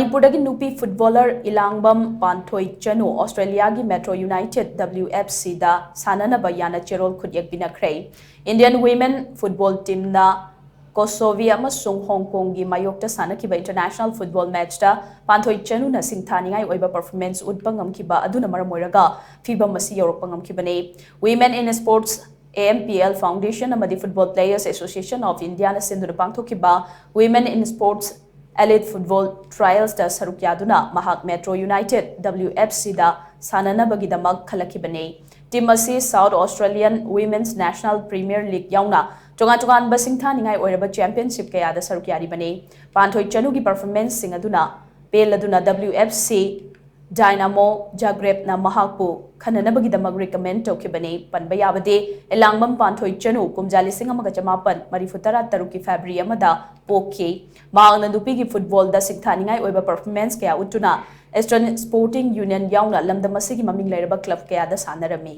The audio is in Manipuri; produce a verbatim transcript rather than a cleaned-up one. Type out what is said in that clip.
ꯃꯅꯤꯄꯨꯔꯗꯒꯤ ꯅꯨꯄꯤ ꯐꯨꯠꯕꯣꯂꯔ ꯏꯂꯥꯡꯕꯝ ꯄꯥꯟꯊꯣꯏ ꯆꯅꯨ ꯑꯣꯁꯇ꯭ꯔꯦꯂꯤꯌꯥꯒꯤ Metro United, W F C, ꯗ ꯁꯥꯟꯅꯅꯕ ꯌꯥꯅ ꯆꯦꯔꯣꯜ ꯈꯨꯠꯌꯦꯛ ꯄꯤꯅꯈ꯭ꯔꯦ꯫ Indian women football team ꯅ ꯀꯣꯁꯣꯚꯤ ꯑꯃꯁꯨꯡ ꯍꯣꯡ ꯀꯣꯡꯒꯤ ꯃꯥꯌꯣꯛꯇ ꯁꯥꯟꯅꯈꯤꯕ international football match ꯇ ꯄꯥꯟꯊꯣꯏ ꯆꯅꯨꯅ ꯁꯤꯡꯊꯥꯅꯤꯡꯉꯥꯏ ꯑꯣꯏꯕ performance ꯎꯠꯄ ꯉꯝꯈꯤꯕ ꯑꯗꯨꯅ ꯃꯔꯝ ꯑꯣꯏꯔꯒ ꯐꯤꯚꯝ ꯑꯁꯤ ꯌꯧꯔꯛꯄ ꯉꯝꯈꯤꯕꯅꯤ꯫ Women in Sports, A M P L Foundation ꯑꯃꯗꯤ Football Players Association of India ꯅ ꯁꯤꯟꯗꯨꯅ ꯄꯥꯡꯊꯣꯛꯈꯤꯕ Women in Sports Elite Football Trials ꯇ ꯁꯔꯨꯛ ꯌꯥꯗꯨꯅ ꯃꯍꯥꯛ metro United, W F C, ꯗ ꯁꯥꯟꯅꯅꯕꯒꯤꯗꯃꯛ ꯈꯜꯂꯛꯈꯤꯕꯅꯤ꯫ Team ꯑꯁꯤ South Australian Women's National Premier League ꯌꯥꯎꯅ ꯇꯣꯉꯥꯟ ꯇꯣꯉꯥꯟꯕ ꯁꯤꯡꯊꯥꯅꯤꯡꯉꯥꯏ ꯑꯣꯏꯔꯕ championship ꯀꯌꯥꯗ ꯁꯔꯨꯛ ꯌꯥꯔꯤꯕꯅꯤ꯫ ꯄꯥꯟꯊꯣꯏ ꯆꯅꯨꯒꯤ performance ꯁꯤꯡ ꯑꯗꯨꯅ ꯄꯦꯜꯂꯗꯨꯅ W F C Dinamo Zagreb ꯅ ꯃꯍꯥꯛꯄꯨ ꯈꯟꯅꯅꯕꯒꯤꯗꯃꯛ recommend ꯇꯧꯈꯤꯕꯅꯤ꯫ ꯄꯟꯕ ꯌꯥꯕꯗꯤ, ꯑꯦꯂꯥꯡꯕꯝ ꯄꯥꯟꯊꯣꯏ ꯆꯅꯨ ꯀꯨꯝꯖꯥ ꯂꯤꯁꯤꯡ ꯑꯃꯒ ꯆꯃꯥꯄꯟ ꯃꯔꯤꯐꯨ ꯇꯔꯥ ꯇꯔꯨꯛꯀꯤ February ꯑꯃꯗ ꯄꯣꯛꯈꯤ꯫ ꯃꯍꯥꯛꯅ ꯅꯨꯄꯤꯒꯤ ꯐꯨꯠꯕꯣꯜꯗ ꯁꯤꯡꯊꯥꯅꯤꯡꯉꯥꯏ ꯑꯣꯏꯕ performance ꯀꯌꯥ ꯎꯠꯇꯨꯅ Eastern Sporting Union ꯌꯥꯎꯅ ꯂꯝꯗꯝ ꯑꯁꯤꯒꯤ ꯃꯃꯤꯡ ꯂꯩꯔꯕ club ꯀꯌꯥꯗ ꯁꯥꯟꯅꯔꯝꯃꯤ꯫